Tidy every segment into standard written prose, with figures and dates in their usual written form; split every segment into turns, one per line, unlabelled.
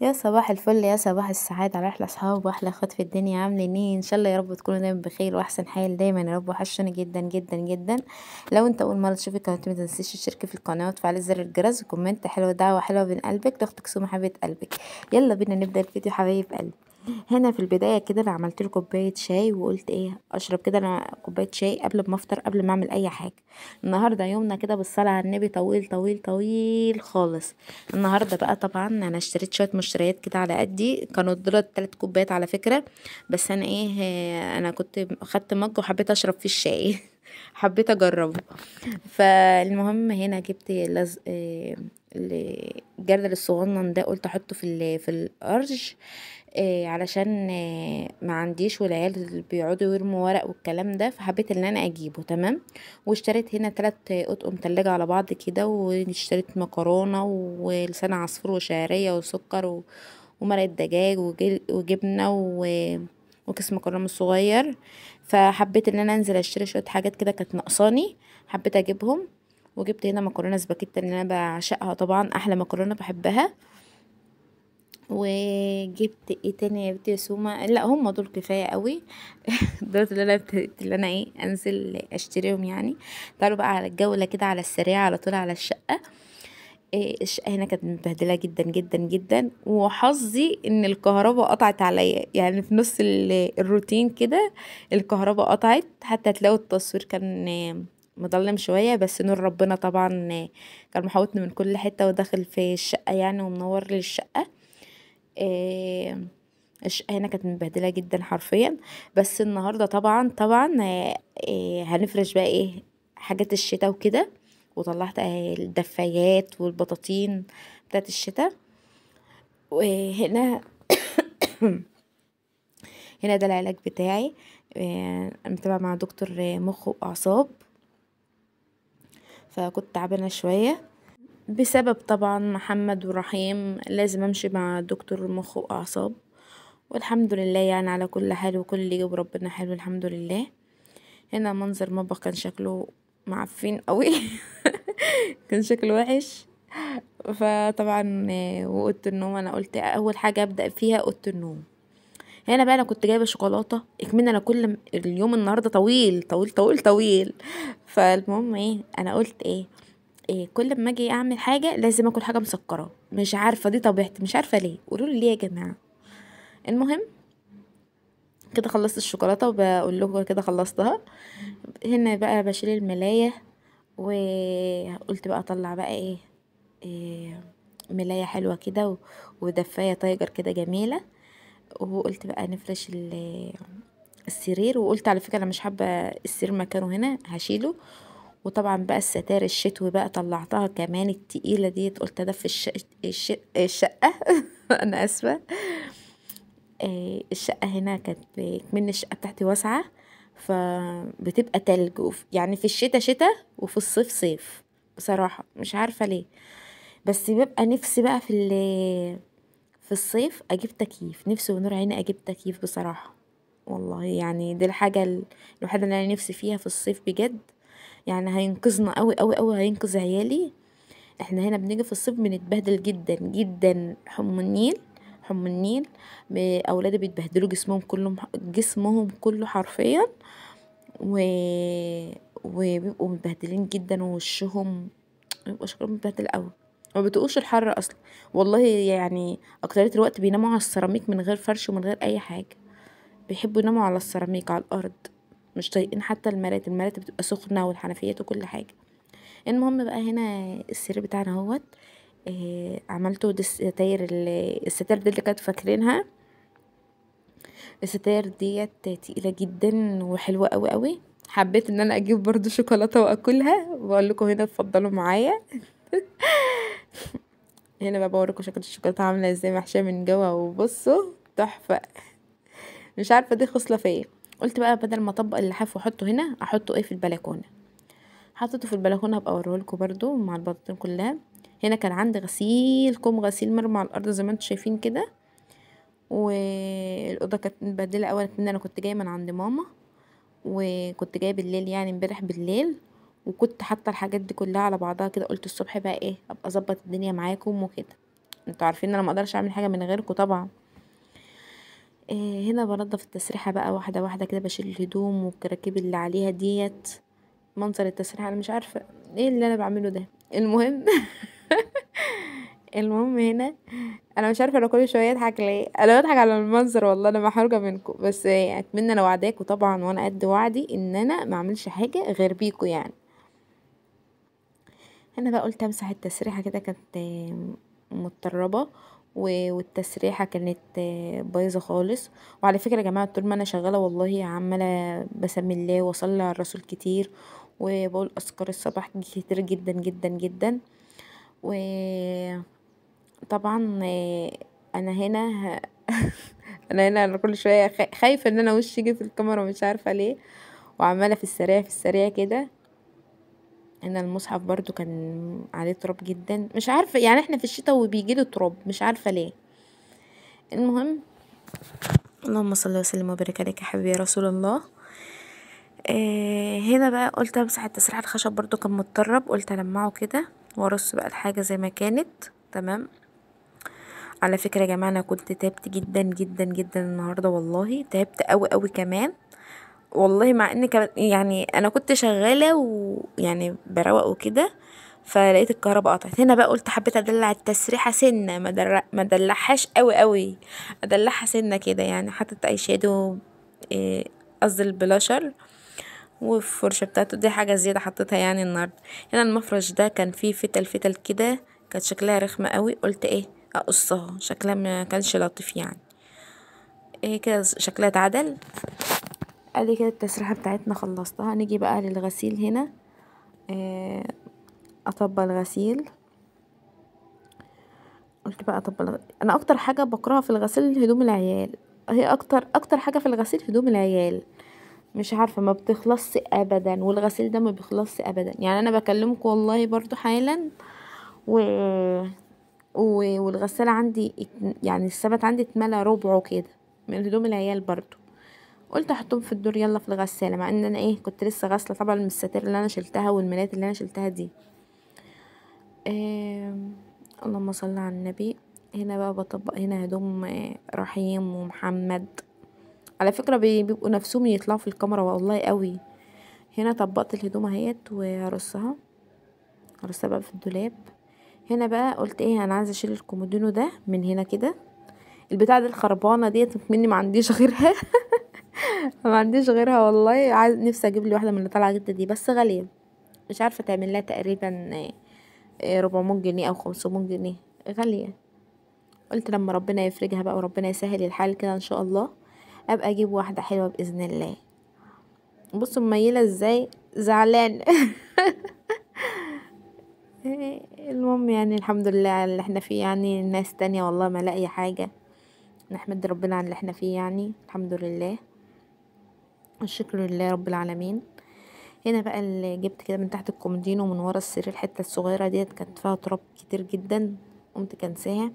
يا صباح الفل، يا صباح السعادة على احلى اصحاب واحلى اخوات في الدنيا. عاملين ايه؟ ان شاء الله يا رب تكونوا دايما بخير واحسن حال دايما يا رب. وحشوني جدا جدا جدا. لو انت اول مرة تشوفي قناتي ما تنسيش تشتركي في القناة وتفعلي زر الجرس و comment حلو، دعوه حلوة من قلبك لاختك سومه حبيبه قلبك. يلا بينا نبدا الفيديو حبايب قلبي. هنا في البداية كده انا عملت له كوباية شاي وقلت ايه اشرب كده انا كوباية شاي قبل ما افطر، قبل ما اعمل اي حاجة. النهارده يومنا كده بالصلاة على النبي طويل طويل طويل خالص. النهارده بقى طبعا انا اشتريت شوية مشتريات كده على قدي، كانوا دول 3 كوبايات على فكرة، بس انا ايه انا كنت خدت مج وحبيت اشرب فيه الشاي حبيت اجربه. فالمهم هنا جبت الجردل الصغنن ده، قلت احطه في الارج علشان ما عنديش، والعيال بيقعدوا يرموا ورق والكلام ده، فحبيت ان انا اجيبه. تمام. واشتريت هنا 3 اطقم تلاجة على بعض كده، واشتريت مكرونه ولسان عصفور وشعريه وسكر ومرقه دجاج وجبنه وكيس مكرونه الصغير. فحبيت ان انا انزل اشتري شوية حاجات كده كانت ناقصاني، حبيت اجيبهم. وجبت هنا مكرونه سباكيتا اللي انا بعشقها طبعا، احلى مكرونه بحبها. وجبت ايه تاني يا بنتي يا سومه؟ لا هم دول كفاية قوي دول اللي انا ايه انزل اشتريهم يعني. تعالوا بقى على الجولة كده على السريع على طول على الشقة. الشقة هنا كانت مبهدله جدا جدا جدا، وحظي ان الكهرباء قطعت عليا يعني في نص الروتين كده الكهرباء قطعت. حتى تلاقوا التصوير كان مظلم شوية، بس نور ربنا طبعا كان محاوطني من كل حتة وداخل في الشقة يعني ومنور لي الشقة. الشقة هنا كانت مبهدله جدا حرفيا. بس النهارده طبعا طبعا هنفرش بقى ايه حاجات الشتاء وكده، وطلعت الدفايات والبطاطين بتاعت الشتاء. وهنا هنا ده العلاج بتاعي، انا متابعه مع دكتور مخ واعصاب، فكنت تعبانة شوية بسبب طبعا محمد ورحيم، لازم امشي مع دكتور مخ واعصاب. والحمد لله يعني على كل حال، وكل اللي يجيب ربنا حلو الحمد لله. هنا منظر المطبخ كان شكله معفن قوي كان شكله وحش. فطبعا واوضه النوم انا قلت اول حاجة ابدا فيها اوضة النوم. هنا بقى انا كنت جايبه شوكولاتة اكمن انا كل اليوم النهارده طويل طويل طويل طويل. فالمهم ايه انا قلت ايه كل ما اجي اعمل حاجة لازم اكل حاجة مسكره، مش عارفه دي طبيعتي، مش عارفه ليه، قولوا لي ليه يا جماعة. المهم كده خلصت الشوكولاتة وبقول لكم كده خلصتها. هنا بقى بشيل الملايه، وقلت بقى اطلع بقى ايه ملايه حلوة كده ودفايه تايجر كده جميلة. وقلت بقى نفرش السرير، وقلت على فكرة انا مش حابة السرير مكانه هنا هشيله. وطبعا بقى الستار الشتوي بقى طلعتها كمان التقيله ديت، قلت ادفي الشقة انا اسفه. الشقة هنا كانت من الشقة بتاعتي واسعة، فبتبقى تلج يعني في الشتاء شتاء وفي الصيف صيف بصراحة، مش عارفه ليه، بس بيبقى نفسي بقى في الصيف اجيب تكييف، نفسي ونور عيني اجيب تكييف بصراحة والله. يعني دي الحاجة الوحيدة اللي انا نفسي فيها في الصيف بجد، يعني هينقذنا قوي قوي قوي، هينقذ عيالي. احنا هنا بنيجي في الصيف بنتبهدل جدا جدا، حم النيل حم النيل، اولادي بيتبهدلوا جسمهم كله، جسمهم كله حرفيا، وبيبقوا متبهدلين جدا، ووشهم بيبقوا شكلهم متبهدل قوي، ما بتقوش الحر اصلا والله. يعني اكترية الوقت بيناموا على السيراميك من غير فرش ومن غير اي حاجة، بيحبوا يناموا على السيراميك على الارض، مش طايقين حتى المراتب، المراتب بتبقى سخنة والحنفيات وكل حاجة. المهم بقى هنا السرير بتاعنا اهوت، عملته دي الستاير، الستاير دي اللي كانت فاكرينها، الستاير ديت تقيلة جدا وحلوه قوي قوي. حبيت ان انا اجيب برضو شوكولاتة واكلها، واقول لكم هنا اتفضلوا معايا هنا بقى بوريكم شكل الشوكولاتة عامله ازاي، محشيه من جوه، وبصوا تحفة، مش عارفه دي خصلة فيا. قلت بقى بدل ما اطبق اللحاف واحطه هنا احطه ايه في البلكونه، حطيته في البلكونه، هبقى اوريه لكم برضو مع البطاطين كلها. هنا كان عندي غسيل كوم غسيل مرمى على الارض زي ما انتم شايفين كده، والاوضه كانت متبهدله قوي، ان انا كنت جاية من عند ماما، وكنت جاية بالليل يعني امبارح بالليل، وكنت حاطه الحاجات دي كلها على بعضها كده. قلت الصبح بقى ايه ابقى اظبط الدنيا معاكم وكده. انتوا عارفين ان انا ما اقدرش اعمل حاجة من غيركم طبعا. هنا بنضف التسريحه بقى واحدة واحدة كده، بشيل الهدوم والكراكيب اللي عليها ديت. منظر التسريحه انا مش عارفه ايه اللي انا بعمله ده. المهم المهم هنا انا مش عارفه انا كل شوية اضحك ليه، انا بضحك على المنظر والله، انا محروجه منكم، بس اتمنى انا وعداكم طبعا وانا قد وعدي ان انا ما اعملش حاجة غير بيكم يعني. هنا بقى قلت امسح التسريحه كده، كانت متطربه والتسريحه كانت بايظة خالص. وعلى فكرة يا جماعة طول ما انا شغالة والله عماله بسمي الله واصلي على الرسول كتير، وبقول اذكار الصباح كتير جدا جدا جدا. وطبعا انا هنا انا كل شوية خايفة ان انا وشي يجي في الكاميرا مش عارفه ليه، وعماله في السريع في السريع كده. هنا المصحف برضو كان عليه تراب جدا، مش عارفه يعني احنا في الشتاء وبيجيله تراب مش عارفه ليه. المهم اللهم صل وسلم وبارك عليك يا حبيبي يا رسول الله. هنا بقى قلت امسح التسريحه، الخشب برضو كان متطرب، قلت المعه كده وارص بقى الحاجة زي ما كانت تمام. على فكرة يا جماعة انا كنت تعبت جدا جدا جدا النهارده والله، تعبت قوي قوي كمان والله، مع ان كمان يعني انا كنت شغالة ويعني بروق وكده، فلقيت الكهرباء قطعت. هنا بقى قلت حبيت ادلع التسريحه سنة، ما ادلعهاش قوي قوي، ادلعها سنة كده يعني. حطيت eye shadow، قصدي البلاشر، والفرشه بتاعته دي حاجة زيادة حطيتها يعني النهارده. هنا المفرش ده كان فيه فتل فتل كده، كانت شكلها رخمة قوي، قلت ايه اقصها، شكلها ما كانش لطيف يعني، ايه كده شكلها اتعدل. ادي كده التسريحه بتاعتنا خلصتها. نيجي بقى للغسيل. هنا اطبق الغسيل، قلت بقى اطبق. انا اكتر حاجة بكرهها في الغسيل هدوم العيال، هي اكتر حاجة في الغسيل هدوم العيال، مش عارفه ما بتخلصش ابدا، والغسيل ده ما بيخلصش ابدا يعني. انا بكلمكم والله برضو حالا والغساله عندي يعني السبت عندي اتملى ربعه كده من هدوم العيال برضو، قلت احطهم في الدور يلا في الغسالة، مع ان انا ايه كنت لسه غاسله طبعا من الستائر اللي انا شلتها والملايات اللي انا شلتها دي. اللهم صل على النبي. هنا بقى بطبق هنا هدوم رحيم ومحمد، على فكرة بيبقوا نفسهم يطلعوا في الكاميرا والله قوي. هنا طبقت الهدوم اهيت وهرصها، هرصها بقى في الدولاب. هنا بقى قلت ايه انا عايزه اشيل الكومودينو ده من هنا كده، البتاع دي الخربانه ديت مني ما عنديش غيرها ما عنديش غيرها والله، عايز نفسي اجيب لي واحدة من اللي طالعه جدا دي، بس غالية مش عارفه تعمل لها تقريبا 400 جنيه او 500 جنيه، غالية. قلت لما ربنا يفرجها بقى وربنا يسهل الحال كده ان شاء الله ابقى اجيب واحدة حلوة باذن الله. بصوا مميله ازاي، زعلان المهم يعني الحمد لله على اللي احنا فيه يعني، الناس تانية والله ما لاقيه حاجة، نحمد ربنا على اللي احنا فيه يعني، الحمد لله الشكر لله رب العالمين. هنا بقى اللي جبت كده من تحت الكومودينو ومن ورا السرير الحتة الصغيرة ديت كانت فيها تراب كتير جدا، قمت كنساها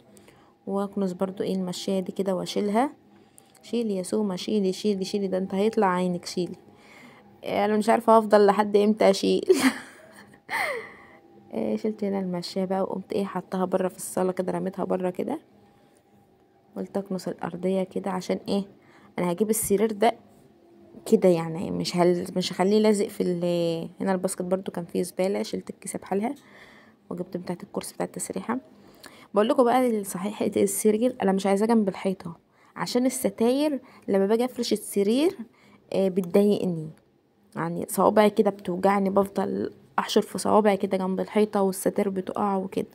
واكنس برضو ايه المشايه دي كده واشيلها. شيلي يا سوما، شيلي شيلي شيلي، ده انت هيطلع عينك، شيلي. انا مش عارفه افضل لحد امتى اشيل شلت هنا المشايه بقى وقمت ايه حطها بره في الصاله كده، رميتها بره كده، قلت اكنس الارضية كده عشان ايه انا هجيب السرير ده كده يعني، مش هخليه لازق في هنا ال basket برضو كان فيه زبالة، شلت الكيسة بحالها وجبت بتاعه الكرسي بتاع التسريحه. بقول لكم بقى صحيح السرير انا مش عايزاه جنب الحيطة عشان الستاير لما باجي افرش السرير بتضايقني يعني، صوابعي كده بتوجعني، بفضل احشر في صوابعي كده جنب الحيطة والستاير بتقع وكده.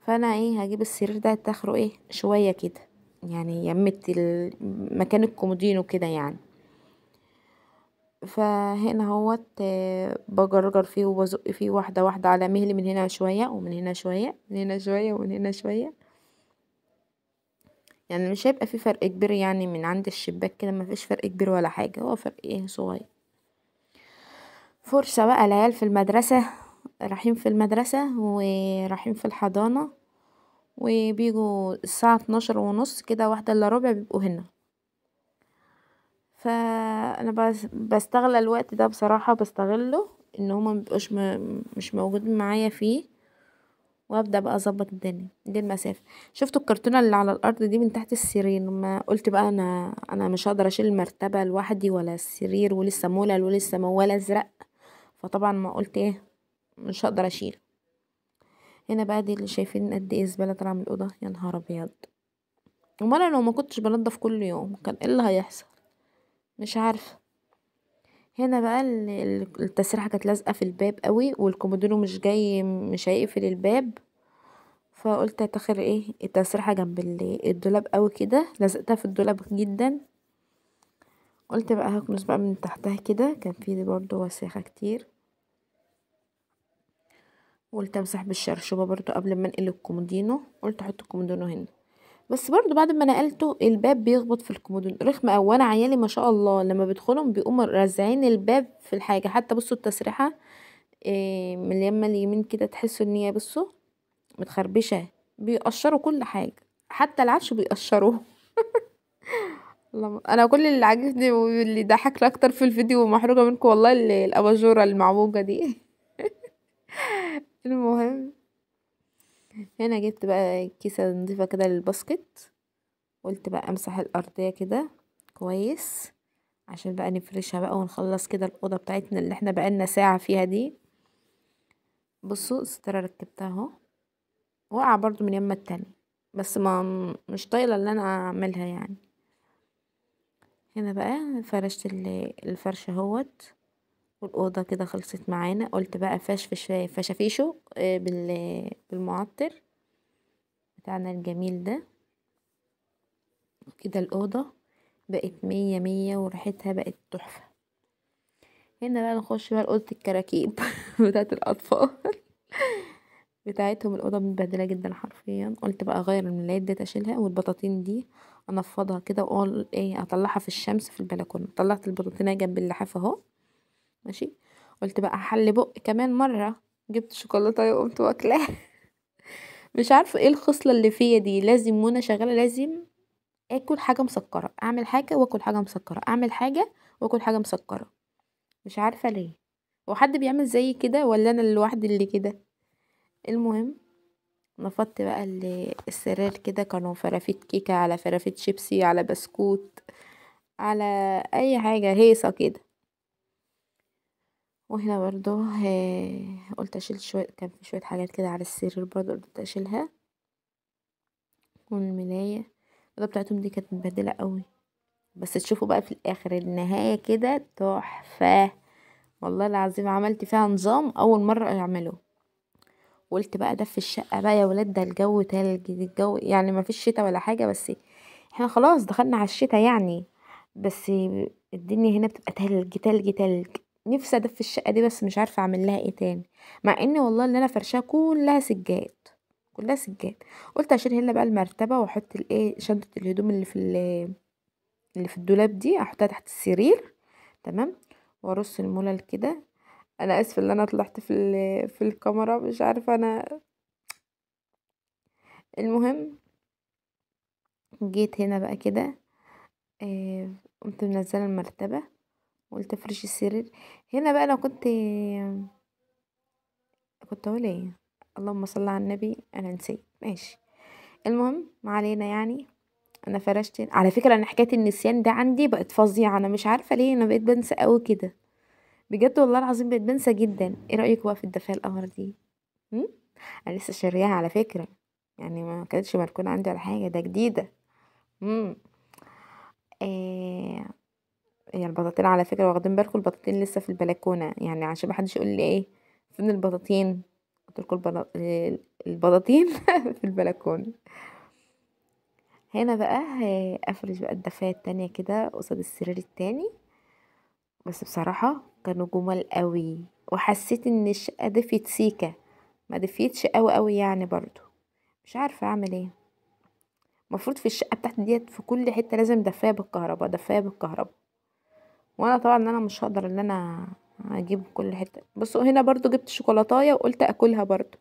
فانا ايه هجيب السرير ده تاخره ايه شوية كده يعني، يمت مكان الكومودينو كده يعني. فهنا اهوت بجرجر فيه وبزق فيه واحدة واحدة على مهلي، من هنا شوية ومن هنا شوية، من هنا شوية ومن هنا شوية، يعني مش هيبقى في فرق كبير يعني من عند الشباك كده، ما فيش فرق كبير ولا حاجة، هو فرق ايه صغير. فرصة بقى العيال في المدرسة، رايحين في المدرسة ورايحين في الحضانة، وبيجوا الساعة 12:30 كده، 1:45 بيبقوا هنا. فانا بستغل الوقت ده بصراحة، بستغله ان هما مبيبقوش مش موجودين معايا فيه، وابدا بقى اظبط الدنيا. دي المسافة. شفتوا الكرتونه اللي على الارض دي من تحت السرير، ما قلت بقى انا مش هقدر اشيل المرتبة لوحدي ولا السرير، ولسه مولل ولسه موال ازرق، فطبعا ما قلت ايه مش هقدر اشيل. هنا بقى دي اللي شايفين قد ايه زبالة طالعه من الاوضة، يا نهار ابيض. امال انا لو ما كنتش بنضف كل يوم كان ايه اللي هيحصل؟ مش عارفه. هنا بقى التسريحه كانت لازقه في الباب قوي، والكومودينو مش جاي مش هيقفل الباب، فقلت اتاخر ايه التسريحه جنب الدولاب قوي كده، لزقتها في الدولاب جدا. قلت بقى هكنس بقى من تحتها كده، كان في برضو وساخة كتير. قلت امسح بالشرشوبه برضو قبل ما انقل الكومودينو، قلت احط الكومودينو هنا، بس برضو بعد ما نقلته الباب بيخبط في الكومودينو رخمة قوي. وانا عيالي ما شاء الله لما بيدخلهم بيقوموا رازعين الباب في الحاجة. حتى بصوا التسريحه من اليمه اليمين كده تحسوا ان هي بصوا متخربشه، بيقشروا كل حاجة حتى العفش بيقشروه. انا كل اللي عاجبني واللي ضحكني اكتر في الفيديو ومحروجه منكم والله الاباجوره المعوجه دي. المهم هنا جبت بقى كيسه نظيفة كده لل basket، قلت بقى امسح الارضية كده كويس عشان بقى نفرشها بقى ونخلص كده الاوضة بتاعتنا اللي احنا بقالنا ساعة فيها دي. بصوا الستارة ركبتها اهو، وقع برضو من يما التانية بس ما مش طايله اللي انا اعملها يعني. هنا بقى فرشت الفرشة اهوت، والاوضه كده خلصت معانا. قلت بقى فشفش فشافيشو بالمعطر بتاعنا الجميل ده كده. الاوضة بقت مية مية وريحتها بقت تحفة. هنا بقى نخش بقى لاوضه الكراكيب بتاعه الاطفال بتاعتهم. الاوضة متبهدله جدا حرفيا. قلت بقى اغير الملايات دي اشيلها، والبطاطين دي انفضها كده واقول ايه اطلعها في الشمس في البلكونه. طلعت البطاطين جنب اللحاف اهو ماشي. قلت بقى احل بق كمان مرة، جبت شوكولاتة وقمت واكلاها. مش عارفه ايه الخصلة اللي فيا دي، لازم وانا شغالة لازم اكل حاجة مسكره، اعمل حاجة واكل حاجة مسكره، اعمل حاجة واكل حاجة مسكره، مش عارفه ليه. هو حد بيعمل زي كده ولا انا لوحدي اللي كده؟ المهم نفضت بقى السرير كده، كانوا فرافيت كيكة على فرافيت شيبسي على بسكوت على اي حاجة هيصه كده. وهنا برضو قلت اشيل شوية، كان في شوية حاجات كده على السرير برضو قلت اشيلها. والملايه الاوضة بتاعتهم دي كانت متبهدله قوي، بس تشوفوا بقى في الاخر النهاية كده تحفة والله العظيم. عملت فيها نظام اول مرة اعمله. قلت بقى ده في الشقة بقى يا ولاد، ده الجو تلج، الجو يعني ما فيش شتاء ولا حاجة، بس احنا خلاص دخلنا على الشتاء يعني، بس الدنيا هنا بتبقى تلج تلج تلج. نفسي ادفي الشقة دي بس مش عارفه اعمل لها ايه تاني، مع ان والله اللي انا فرشاها كلها سجاد كلها سجاد. قلت اشيل هنا بقى المرتبة واحط الايه شنطه الهدوم اللي في الدولاب دي احطها تحت السرير تمام، وارص الملل كده. انا اسفه ان انا طلعت في الكاميرا مش عارفه انا. المهم جيت هنا بقى كده قمت منزله المرتبة وقلت افرش السرير. هنا بقى انا كنت اقول ايه، اللهم صل على النبي، انا نسيت ماشي. المهم ما علينا يعني. انا فرشت على فكرة، انا حكاية النسيان ده عندي بقت فظيعة، انا مش عارفه ليه انا بقيت بنسى قوي كده بجد والله العظيم، بقيت بنسى جدا. ايه رايك بقى في الدفايه القمر دي؟ انا لسه شارياها على فكرة يعني، ما كانتش مركونة عندي ولا حاجة، ده جديدة. هي البطاطين على فكرة واخدين بالكم، البطاطين لسه في البلكونه يعني، عشان ما حدش يقول لي ايه فين البطاطين، قلت لكم البطاطين في البلكونه. هنا بقى افرش بقى الدفايه التانية كده قصاد السرير التاني. بس بصراحة كانوا جمال قوي، وحسيت ان الشقة دفيت سيكه، ما دفيتش قوي قوي يعني، برضو مش عارفه اعمل ايه. المفروض في الشقة بتاعتي ديت في كل حتة لازم دفايه بالكهرباء، دفايه بالكهرباء، وانا طبعا انا مش هقدر ان انا اجيب كل حتة. بصوا هنا برضو جبت شوكولاتايه وقلت اكلها برضو.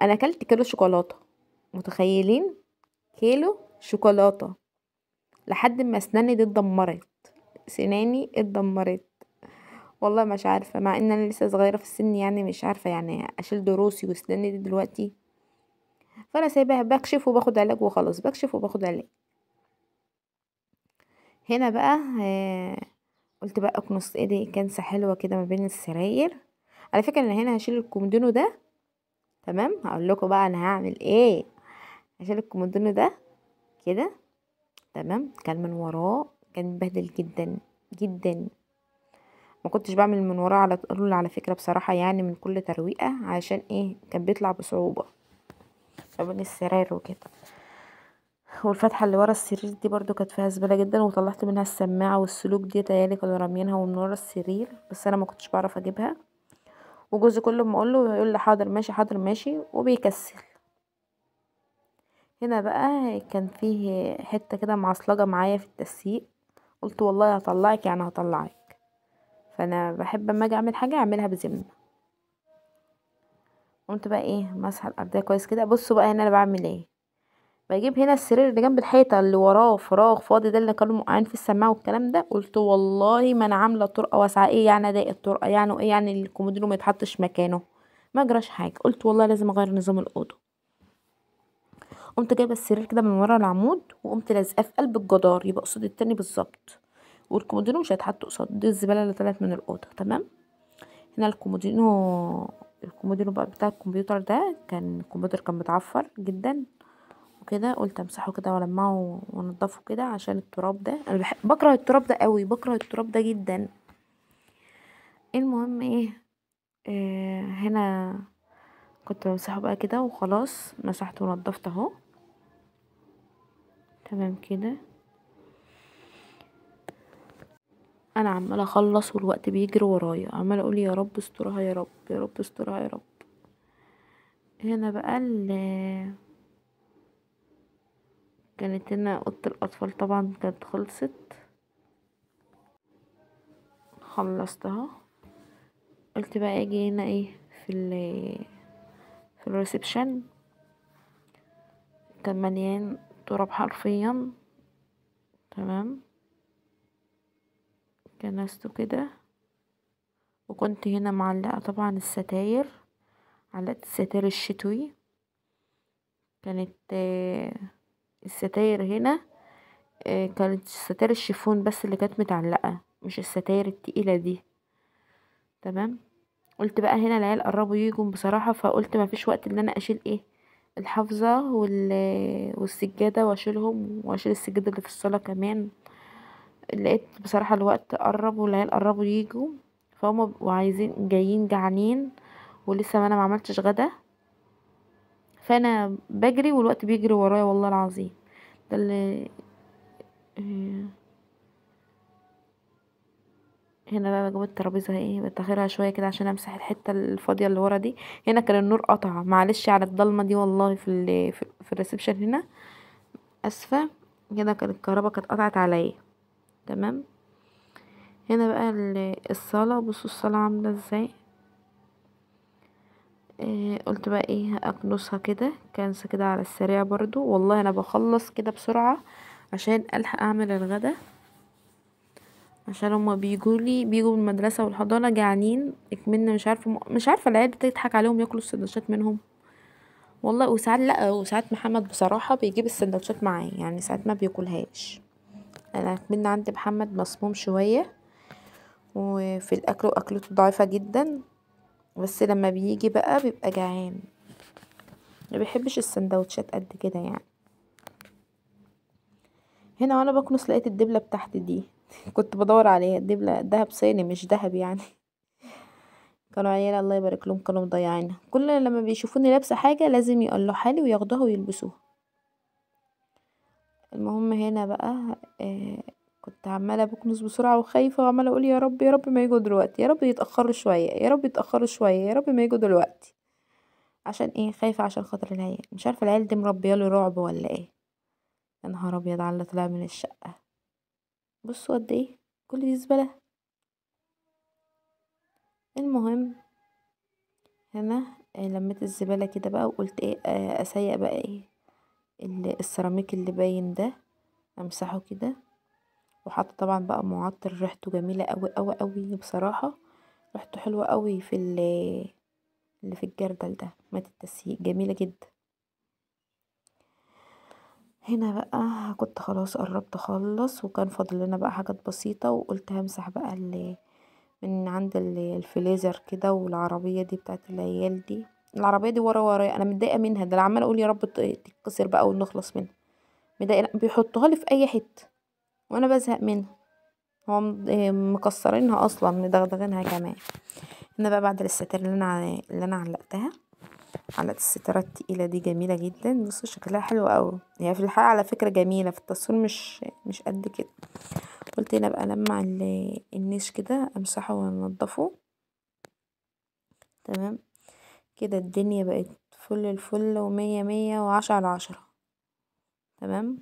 انا اكلت كيلو شوكولاتة، متخيلين؟ كيلو شوكولاتة لحد ما اسناني دي اتدمرت، سناني اتدمرت والله مش عارفه، مع ان انا لسه صغيرة في السن يعني، مش عارفه يعني اشيل ضروسي واسناني دي دلوقتي. فانا سايباها بكشف وباخد علاج وخلاص، بكشف وباخد علاج. هنا بقى قلت بقى اكنس ايه دي، كنسه حلوة كده ما بين السراير. على فكرة انا هنا هشيل الكومودينو ده، تمام، هقول لكم بقى انا هعمل ايه. هشيل الكومودينو ده كده، تمام. كان من وراه كان مبهدل جدا جدا، ما كنتش بعمل من وراه على طول على فكرة بصراحة، يعني من كل ترويقه، عشان ايه كان بيطلع بصعوبة ما بين السراير وكده. والفتحة اللي ورا السرير دي برضو كانت فيها زبالة جدا، وطلعت منها السماعة والسلوك دي تهيألي كانوا راميينها ومن ورا السرير، بس انا ما كنتش بعرف اجيبها. وجوزي كل ما اقول له يقول لي حاضر ماشي حاضر ماشي، وبيكسل. هنا بقى كان فيه حتة كده معصلجه معايا في التسييق، قلت والله هطلعك يعني هطلعك. فانا بحب اما اجي اعمل حاجة اعملها بذمه. قمت بقى ايه مسح الارضية كويس كده. بصوا بقى هنا انا بعمل ايه، بجيب هنا السرير اللي جنب الحيطة اللي وراه فراغ فاضي ده اللي كانوا موقعين في السماعة والكلام ده، قلت والله ما انا عامله طرقه واسعة، ايه يعني اضايق الطرقه يعني، وايه يعني الكومودينو ما يتحطش مكانه، ما جراش حاجة. قلت والله لازم اغير نظام الاوضة. قمت جايبه السرير كده من ورا العمود، وقمت لازقاه في قلب الجدار، يبقى قصاد التاني بالظبط، والكومودينو مش هيتحط قصاد، دي الزبالة اللي طلعت من الاوضة، تمام. هنا الكومودينو بقى بتاع الكمبيوتر ده، كان الكمبيوتر كان متعفر جدا وكده، قلت امسحه كده والمعه وانضفه كده عشان التراب ده، انا بكره التراب ده قوي، بكره التراب ده جدا. المهم ايه، هنا كنت بمسحه بقى كده وخلاص، مسحته ونضفته اهو، تمام كده. انا عماله اخلص والوقت بيجري ورايا، عماله اقول يا رب استرها يا رب، يا رب استرها يا رب. هنا بقى كانت هنا اوضة الاطفال طبعا كانت خلصت، خلصتها. قلت بقى اجي هنا ايه في ال reception، كان مليان تراب حرفيا، تمام. كنسته كده، وكنت هنا معلقه طبعا الستاير، علقت الستاير الشتوي. كانت الستاير هنا كانت ستاير الشيفون بس اللي كانت متعلقه، مش الستاير التقيله دي، تمام. قلت بقى هنا العيال قربوا يجوا بصراحة، فقلت ما فيش وقت ان انا اشيل ايه الحافظة والسجاده واشيلهم، واشيل السجادة اللي في الصاله كمان. لقيت بصراحة الوقت قرب والعيال قربوا يجوا، فهم بيبقوا عايزين جايين جعانين، ولسه ما انا ما عملتش غدا، فانا بجري والوقت بيجري ورايا والله العظيم. ده اللي هنا بقى بجيب الترابيزة ايه بتاخرها شوية كده عشان امسح الحتة الفاضيه اللي ورا دي. هنا كان النور قطع، معلش على الضلمة دي والله في ال reception هنا، اسفه. هنا كان الكهرباء كانت قطعت عليا، تمام. هنا بقى الصاله، بصوا الصاله عامله ازاي. قلت بقى ايه اكنسها كده كنسه كده على السريع برضو، والله انا بخلص كده بسرعة عشان الحق اعمل الغدا، عشان هما بيجوا من المدرسة والحضانه جعانين اكملنا، مش عارفه العيال بتضحك عليهم ياكلوا السندوتشات منهم والله. وساعات لا، وساعات محمد بصراحة بيجيب السندوتشات معاه، يعني ساعات ما بياكلهاش. انا اكملنا عند محمد مصموم شوية وفي الاكل، واكلته ضعيفة جدا، بس لما بيجي بقى بيبقى جعان، ما بيحبش السندوتشات قد كده يعني. هنا وانا بكنس لقيت الدبله بتاعتي دي كنت بدور عليها، الدبله دهب صيني مش دهب يعني. كانوا عيال الله يبارك لهم كانوا مضيعينها، كل لما بيشوفوني لابسه حاجة لازم يقلعوها لي وياخدوها ويلبسوها. المهم هنا بقى كنت عماله بكنس بسرعة وخايفة، وعماله اقول يا رب يا رب ما يجوا دلوقتي، يا رب يتاخروا شوية، يا رب يتاخروا شوية، يا رب ما يجوا دلوقتي. عشان ايه؟ خايفة عشان خاطر العيال، مش عارفه العيال دي مربيه رعب ولا ايه. يا نهار ابيض على اللي طلع من الشقة، بصوا قد ايه كل دي زبالة. المهم هنا لميت الزبالة كده بقى، وقلت ايه اسيق بقى ايه السيراميك اللي باين ده، امسحه كده. وحاطه طبعا بقى معطر ريحته جميلة قوي قوي قوي بصراحة، ريحته حلوة قوي في اللي في الجردل ده، مادة التسييق جميلة جدا. هنا بقى كنت خلاص قربت اخلص، وكان فاضل لنا بقى حاجات بسيطة، وقلت همسح بقى من عند الفليزر كده، والعربية دي بتاعت العيال دي، العربية دي ورا ورايا انا متضايقة منها، ده انا عماله اقول يا رب تتكسر بقى ونخلص منها، متضايقة بيحطوها لي في اي حتة وانا بزهق منها، هو مكسرينها اصلا مدغدغينها كمان. هنا بقى بعد الستار اللي انا علقتها، علقت الستارة التقيله دي جميلة جدا، بصوا شكلها حلو قوي، هي في الحقيقة على فكرة جميلة، في التصوير مش قد كده. قلت هنا بقى لمع النيش كده، امسحه وانضفه. تمام كده الدنيا بقت فل الفل ومية مية وعشرة على عشرة. تمام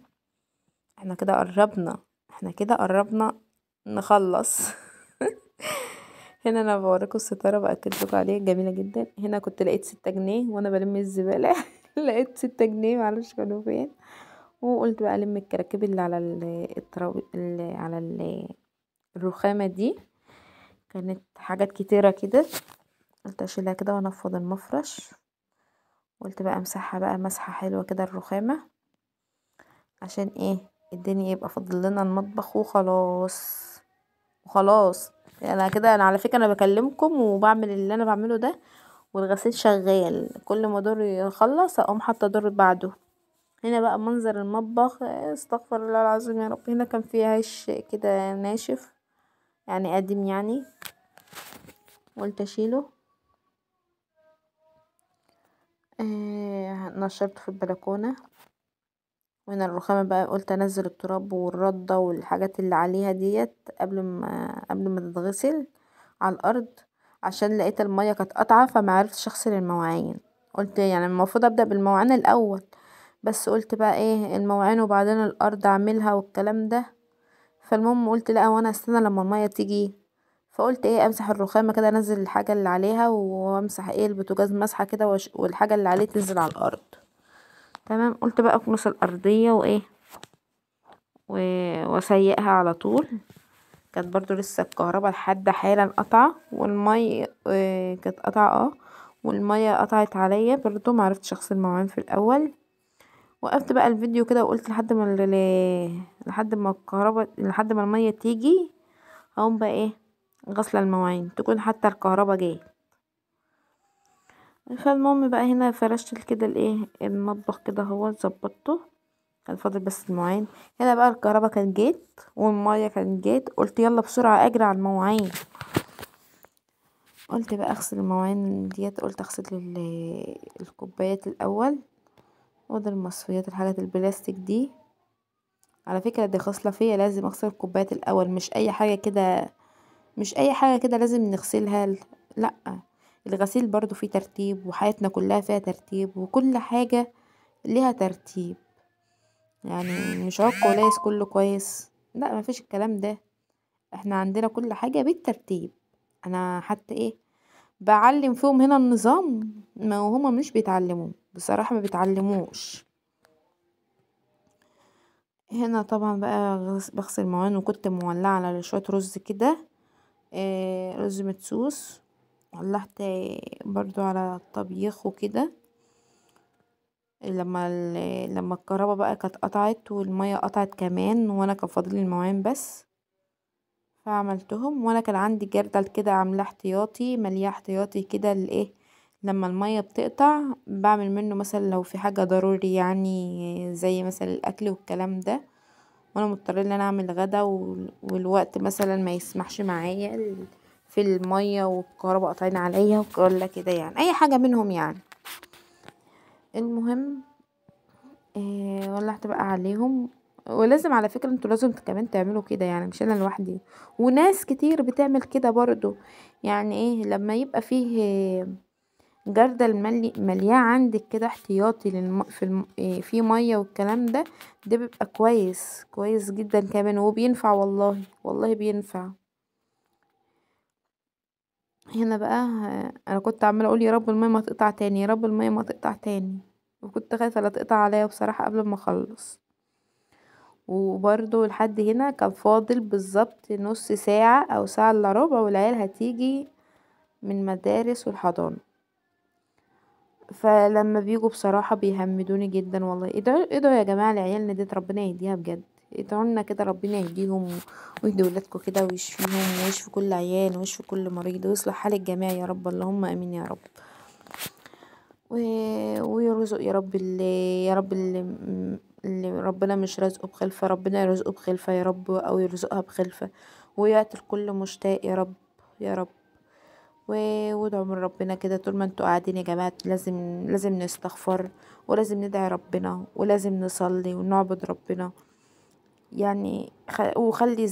احنا كده قربنا، احنا كده قربنا نخلص. هنا انا بوريكم الستارة باكد لكم عليها جميلة جدا. هنا كنت لقيت 6 جنيه وانا بلم الزبالة لقيت 6 جنيه معرفش كانوا فين، وقلت بقى الم الكراكيب اللي على اللي على الرخامه دي، كانت حاجات كتيرة كده، قلت اشيلها كده وانفض المفرش، قلت بقى امسحها بقى مسحه حلوة كده الرخامه، عشان ايه الدنيا يبقى فاضل لنا المطبخ وخلاص. وخلاص انا كده، انا على فكرة انا بكلمكم وبعمل اللي انا بعمله ده والغسيل شغال، كل ما دور يخلص اقوم حاطه دور بعده. هنا بقى منظر المطبخ، استغفر الله العظيم يا رب. هنا كان فيه عيش كده ناشف يعني قديم يعني، قلت اشيله. نشرته في البلكونه. وهنا الرخامه بقى قلت انزل التراب والرده والحاجات اللي عليها ديت قبل ما تتغسل على الارض، عشان لقيت المية كانت قطعه فما عرفتش اغسل المواعين. قلت يعني المفروض ابدا بالمواعين الاول، بس قلت بقى ايه المواعين وبعدين الارض اعملها والكلام ده. فالمهم قلت لا وانا استنى لما المية تيجي، فقلت ايه امسح الرخامه كده، انزل الحاجة اللي عليها وامسح ايه البوتاجاز مسحه كده، والحاجة اللي عليه تنزل على الارض. تمام قلت بقى اكنس الارضية وايه واسيقها على طول. كانت برضو لسه الكهرباء لحد حالا قطعه، والمية كانت قطعه، والمية قطعت عليا برضو، معرفتش اغسل المواعين في الاول. وقفت بقى الفيديو كده وقلت لحد ما الكهرباء، لحد ما المية تيجي اقوم بقى ايه غسله المواعين، تكون حتى الكهرباء جاية. فالمهم بقى هنا فرشت كده الايه المطبخ كده اهو، ظبطته، كان فاضل بس المواعين. هنا بقى الكهرباء كانت جيت والمية كانت جيت، قلت يلا بسرعة اجري على المواعين. قلت بقى اغسل المواعين ديت، قلت اغسل الكوبايات الاول، وده المصفيات الحاجات البلاستيك دي. على فكرة دي خصلة فيا، لازم اغسل الكوبايات الاول، مش اي حاجة كده، مش اي حاجة كده لازم نغسلها، لا الغسيل برضو فيه ترتيب، وحياتنا كلها فيها ترتيب، وكل حاجة ليها ترتيب، يعني مش عك ولايس كله كويس، لا مفيش الكلام ده، احنا عندنا كل حاجة بالترتيب. انا حتى ايه بعلم فيهم هنا النظام، ما هما مش بيتعلموا بصراحة، ما بيتعلموش. هنا طبعا بقى بغسل المواعين، وكنت مولعه على شوية رز كده، رز مدسوس، ولعت برضو على الطبيخ وكده. لما الكهرباء بقى كانت قطعت والمية قطعت كمان، وانا كان فاضل لي المواعين بس، فعملتهم. وانا كان عندي جردل كده عاملاه احتياطي، ملياه احتياطي كده لايه لما المية بتقطع بعمل منه مثلا لو في حاجة ضروري، يعني زي مثلا الاكل والكلام ده، وانا مضطرة ان انا اعمل غدا والوقت مثلا ما يسمحش معايا في المية والكهرباء قاطعين عليا وكل كده، يعني اي حاجة منهم يعني. المهم ولعت بقى عليهم. ولازم على فكرة انتوا لازم كمان تعملوا كده، يعني مش انا لوحدي، وناس كتير بتعمل كده برضو. يعني ايه لما يبقى فيه جردل مليان عندك كده احتياطي في مية والكلام ده، ده بيبقى كويس كويس جدا كمان، وبينفع والله والله بينفع. هنا بقى انا كنت عماله اقول يا رب المية ما تقطع تاني، يا رب المية ما تقطع تاني، وكنت خايفة لا تقطع عليا بصراحة قبل ما اخلص. وبرده لحد هنا كان فاضل بالظبط نص ساعة او ساعة الا ربع، والعيال هتيجي من مدارس والحضانه. فلما بيجوا بصراحة بيهمدوني جدا والله. ادعوا يا جماعة لعيالنا ديت ربنا يهديها بجد، ادعوا لنا كده ربنا يهديهم ويهدي ولادكم كده ويشفيهم ويشفي كل عيان ويشفي كل مريض ويصلح حال الجميع يا رب، اللهم امين يا رب. ويرزق يا رب اللي يا رب اللي ربنا مش رازقه بخلفه ربنا يرزقه بخلفه يا رب، او يرزقها بخلفه، ويعطي لكل مشتاق يا رب يا رب. وادعوا من ربنا كده طول ما انتوا قاعدين يا جماعة، لازم نستغفر ولازم ندعي ربنا ولازم نصلي ونعبد ربنا يعني. وخلي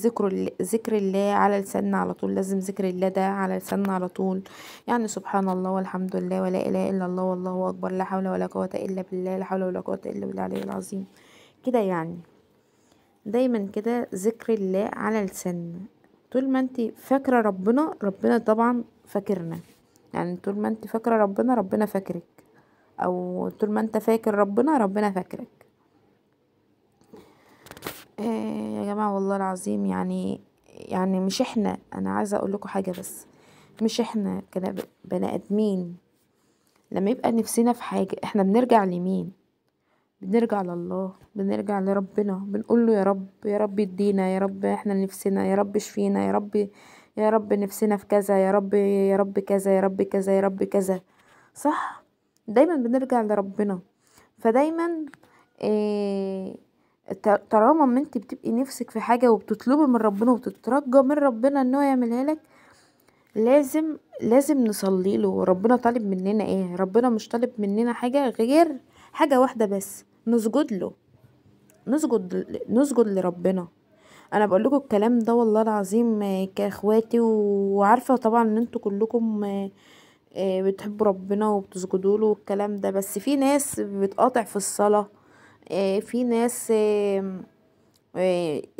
ذكر الله على لساننا على طول، لازم ذكر الله ده على لساننا على طول يعني. سبحان الله والحمد لله ولا اله الا الله والله اكبر، لا حول ولا قوة الا بالله، لا حول ولا قوة الا بالله العلي العظيم كده يعني. دايما كده ذكر الله على لساننا طول ما انت فاكره ربنا، ربنا طبعا فاكرنا يعني. طول ما انت فاكره ربنا ربنا فاكرك، او طول ما انت فاكر ربنا ربنا فاكرك. يا جماعة والله العظيم يعني مش احنا، انا عايزه اقول لكم حاجة بس، مش احنا كده بني ادمين لما يبقى نفسنا في حاجة احنا بنرجع لمين؟ بنرجع لله، بنرجع لربنا، بنقول له يا رب يا رب ادينا، يا رب احنا نفسنا، يا رب اشفينا، يا رب يا رب نفسنا في كذا، يا رب يا رب كذا، يا رب كذا، يا رب كذا، صح؟ دايما بنرجع لربنا. فدايما طالما ما انت بتبقي نفسك في حاجة وبتطلبي من ربنا وبتترجى من ربنا ان هو يعملها لك، لازم نصلي له. ربنا طالب مننا ايه؟ ربنا مش طالب مننا حاجة غير حاجة واحدة بس، نسجد له، نسجد لربنا. انا بقول لكم الكلام ده والله العظيم كاخواتي، وعارفه طبعا ان انتوا كلكم بتحبوا ربنا وبتسجدوا له والكلام ده، بس في ناس بتقاطع في الصلاة، في ناس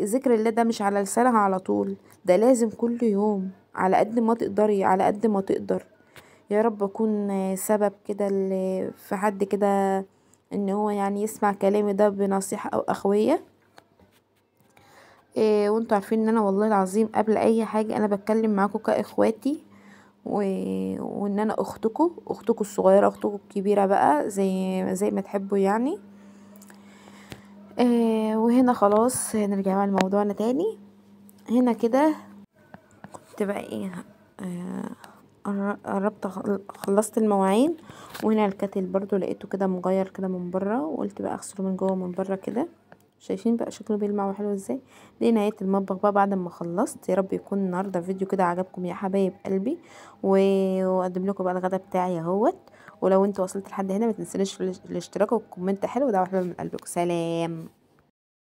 ذكر الله ده مش على لسانها على طول، ده لازم كل يوم على قد ما تقدري، على قد ما تقدر. يا رب اكون سبب كده في حد كده ان هو يعني يسمع كلامي ده بنصيحة او اخوية. وانتوا عارفين ان انا والله العظيم قبل اي حاجة انا بتكلم معاكم كاخواتي، وان انا اختكم الصغيرة، اختكم الكبيرة بقى، زي ما تحبوا يعني. وهنا خلاص نرجع بقى لموضوعنا تاني. هنا كده كنت بقى ايه، قربت خلصت المواعين، وهنا الكاتل برضو لقيته كده مغير كده من بره، وقلت بقى اغسله من جوه ومن بره كده. شايفين بقى شكله بيلمع وحلو ازاي. دي نهاية المطبخ بقى بعد ما خلصت. يا رب يكون النهارده فيديو كده عجبكم يا حبايب قلبي، واقدم لكم بقى الغدا بتاعي اهوت. ولو انتوا وصلت لحد هنا ما تنسونيش في الاشتراك وال comment حلو، ودعوة حلوة من قلبكم. سلام.